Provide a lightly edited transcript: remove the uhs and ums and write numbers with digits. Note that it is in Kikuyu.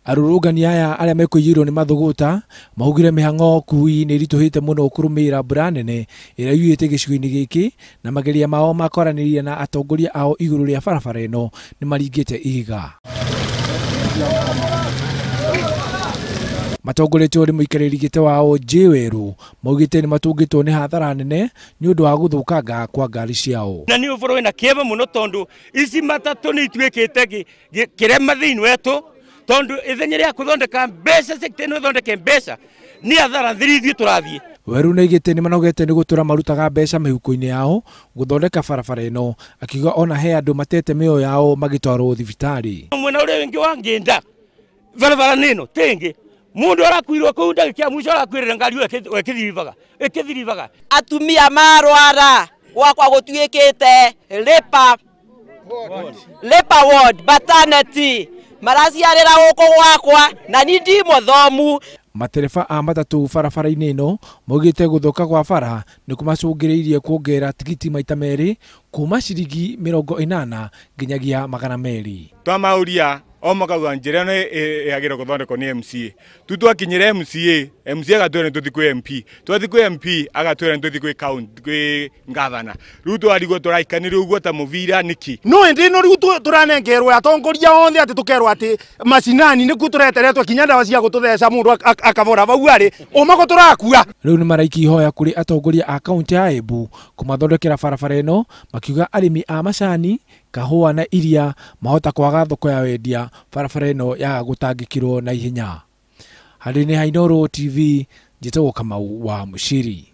Arũrũngani aya arĩa mekũiyĩrwo nĩ mathũgũta maugire mĩhang'o kui nĩ ĩritũhĩte mũno kũrũmĩrĩra mbura nene ĩrĩa yurĩte gĩcigo-inĩ gĩkĩ na mageria mao ma kwaranĩria na atongoria ao igũrũ rĩa barabara ĩno nĩ maringĩte ihiga. Matongoretio nĩ mũikarĩri gĩtĩ wao J Weru maugĩte nĩ matũngĩtwo nĩ hathara nene nĩ ũndũ wa gũthũkanga kwa ngari ciao. Na nĩ ũboro wĩna kĩeva mũno tondũ ici matatũ nĩ ituĩkĩte kĩrema thĩinĩ wetu tondu ithenya rĩa kuthondeka mbeca sector ĩno ĩthondeke mbeca nĩ athara thiri ithuĩ tũrathiĩ. Weru nĩaigĩte nĩ manogete nĩ gũtũra marutaga mbeca mĩhuko-inĩ yao gũthondeka barabara ĩno, akiuga ona he andũ matete mĩoyo yao magĩtwarwo thibitarĩ. Mwena ũrĩa ũngĩ wa ngĩnda barabara nĩno tĩngĩ mundu arakuirwo kuu ndagĩka ya mũico arakuĩrĩra ngari ĩkĩthiribaga. Atumia marwara gwakwa gũtuĩkĩte Labour ward maternity maraciarĩra gũkũ gwakwa na ni ndi mũthomu. Matereba a matatũ barabara-inĩ ĩno maugĩte gũthũka kwa bara nĩ kũmacũngĩrĩirie kuongerera tigiti maita merĩ kuma ciringi 80 nginyagia 200. Twamauria o makauga njĩra ĩno ĩagĩrĩirwo gũthondekwo nĩ MCA. Tu twakinyĩra MCA, MCA agatwĩra nĩ tũthiĩ kwĩ MP, twathiĩ kwĩ MP agatwĩra nĩ tũthiĩ kwĩ county kwĩ ngavana. Rĩu twarigwo tũraikanĩre ũguo ta mũbira nĩkĩ? No ĩndĩ ĩno rĩu tũranengerwo atongoria othe atĩ tũkerwo atĩ macinani nĩkuo tũreteretwo kinya ndawa cia gũtũtheca mũndũ akabora vau arĩ ũmako tũrakua. Rĩu nĩ maraikia ihoya kũrĩ atongoria a kaunti ya Embu kũmathondekera barabara ĩno, makiuga arĩmi a macani, kahũa na iria mahota kwaga thoko ya wendia barabara ĩno yaga gũtangĩkĩrwo na ihenya. Handũ-inĩ ha Inooro TV, njĩtagwo Kamau wa Mũciri.